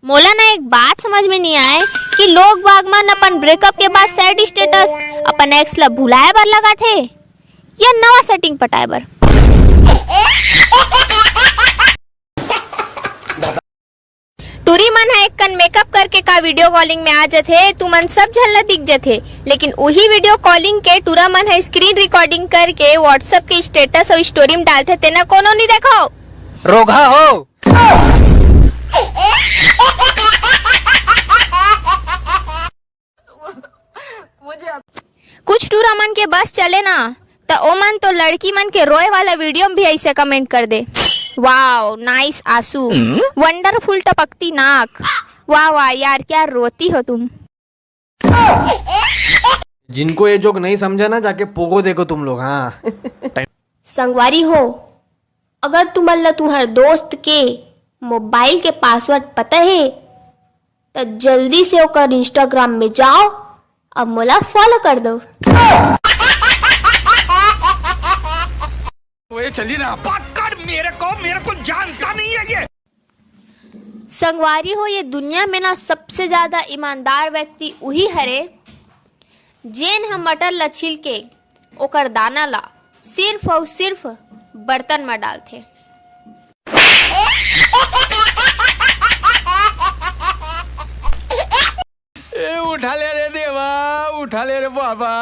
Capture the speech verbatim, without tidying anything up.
मोला ना एक बात समझ में नहीं आए कि लोग बाग मन अपन ब्रेकअप के बाद सैड स्टेटस अपन एक्स ला भुलाए बर लगाथे या नवा सेटिंग पटाए बर। टूरी मन ह एक कन मेकअप करके का वीडियो कॉलिंग में आ जथे, तुमन सब झन ला दिख जथे, लेकिन उही वीडियो कॉलिंग के टूरा मन ह स्क्रीन रिकॉर्डिंग करके WhatsApp के स्टेटस अउ स्टोरी में डालथे, तेना कोनो नहीं देखो। रोगहा हो। कुछ टूरा मन के बस चले ना, त ओमन तो लड़की मन के रोए वाला वीडियो में भी ऐसे कमेंट कर दे, "वाओ, नाइस आंसू, वंडरफुल टपकती नाक, वाह वाह यार, क्या रोती हो तुम।" जिनको ये जोक नहीं समझा ना, जाके पोगो देखो तुम लोग। हाँ। संगवारी हो, अगर तुमन ल तुंहर दोस्त के मोबाइल के पासवर्ड पता हे, त जल्दी से ओकर इंस्टाग्राम में जाओ अउ मोला फॉलो कर दो। ओए चली ना, पकड़ मेरे को, मेरे को जानता नहीं है ये। संगवारी हो, ये दुनिया में ना सबसे ज्यादा ईमानदार व्यक्ति उही हरे, जेन ह मटर ल छील के ओकर दाना ला सिर्फ अउ सिर्फ बर्तन म डालथे। ए, उठा ले रे देवा, उठा ले रे बाबा।